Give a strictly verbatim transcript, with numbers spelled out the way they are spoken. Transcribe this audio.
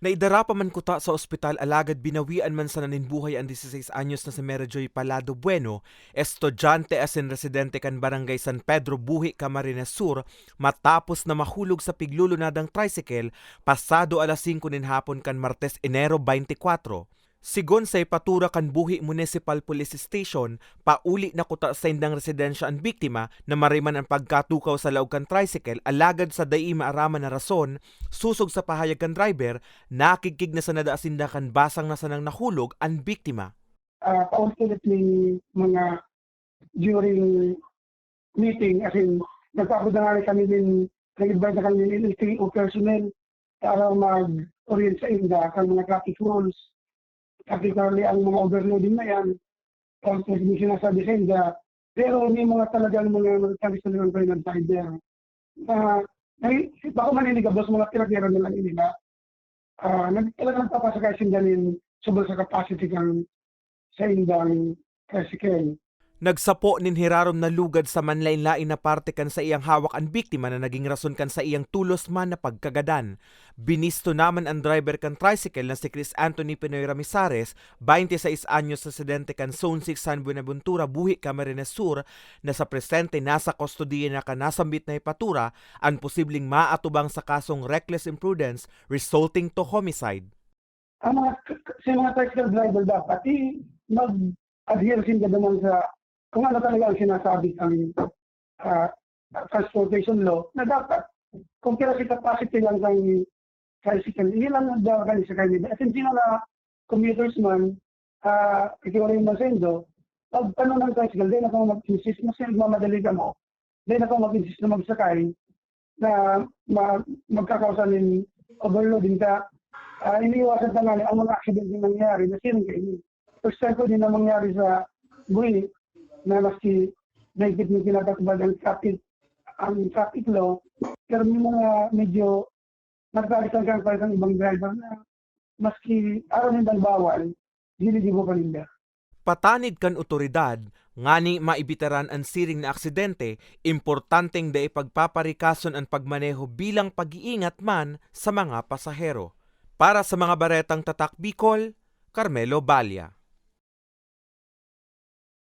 Naidara pa man kuta sa ospital alagad binawian man sana nin buhay an dieciséis anyos na si Mary Joy Palado Bueno, estudyante asin residente kan Barangay San Pedro, Buhi, Camarines Sur, matapos na mahulog sa piglulunadang tricycle pasado alas singko nin hapon kan Martes, Enero twenty-four. Sigon sa ipatura kan Buhi Municipal Police Station, pauli na kuta sa saindang residensya an biktima na maray man an pagkatukaw sa laog kan tricycle, alagad sa dai maaraman na rason, sosog sa pahayag kan driver, nakigkig na sana daa sinda kan basang na sanang nahulog an biktima. Ah, paulit-ulit ning mga during meeting, as in, nagpapunta na kami din, nag-invite na kami ng L T O personnel para mag-orient sa inda kan mga traffic rules, particularly ang mga overloading na yan, tapos may sinasabi sa inda, pero may mga talagang mga nagsabi sa mga driver na, na, bako man ini gabos, mga tira-tira na lang nila. Ah, nag-, talagang nagpapasakay sinda nin sobra sa capacity kan saindang tricycle. Nagsapo nin hirarom na lugad sa manlaen-laen na parte kan saiyang hawak an biktima na naging rason kan saiyang tolos man na pagkagadan. Binisto naman an driver kan tricycle na si Chris Anthony Pinoy Ramizares, twenty-seis anyos, residente kan Zone six San Buenaventura, Buhi, Camarines Sur, na sa presente nasa kustodiya na kan nasambit na hepatura, an posibleng maatubang sa kasong reckless imprudence resulting to homicide. Ang mga, sa mga tricycle driver dapat, i-, mag-adhere sinda naman sa kung ano talaga ang sinasabi ng, ah, transportation law na dapat kung pira si capacity lang ng tricycle, hindi lang daw kani sa kanila. At hindi na commuters man, ah, ikiwalay man sa indo, pag ano ng tricycle, dahil ako mag-insist, mas nagmamadali ka mo, dahil ako mag-insist na magsakay, na ma-, magkakausa nin overloading ka. Ah, iniiwasan ka nga ang mga aksidente nangyayari na siring kaini. First time ko din na mangyari sa Buhi na maski mahigpit yung pinapatupad ang traffic, ang traffic law, pero may mga medyo nagkakita kang ibang driver na maski araw nindang bawal, ginigibo pa ninda. Patanid kan otoridad, ngani maibitaran an siring na aksidente, importanteng dai pagpaparikason an pagmaneho bilang pag-iingat man sa mga pasahero. Para sa mga baretang Tatak Bicol, Carmelo Balla.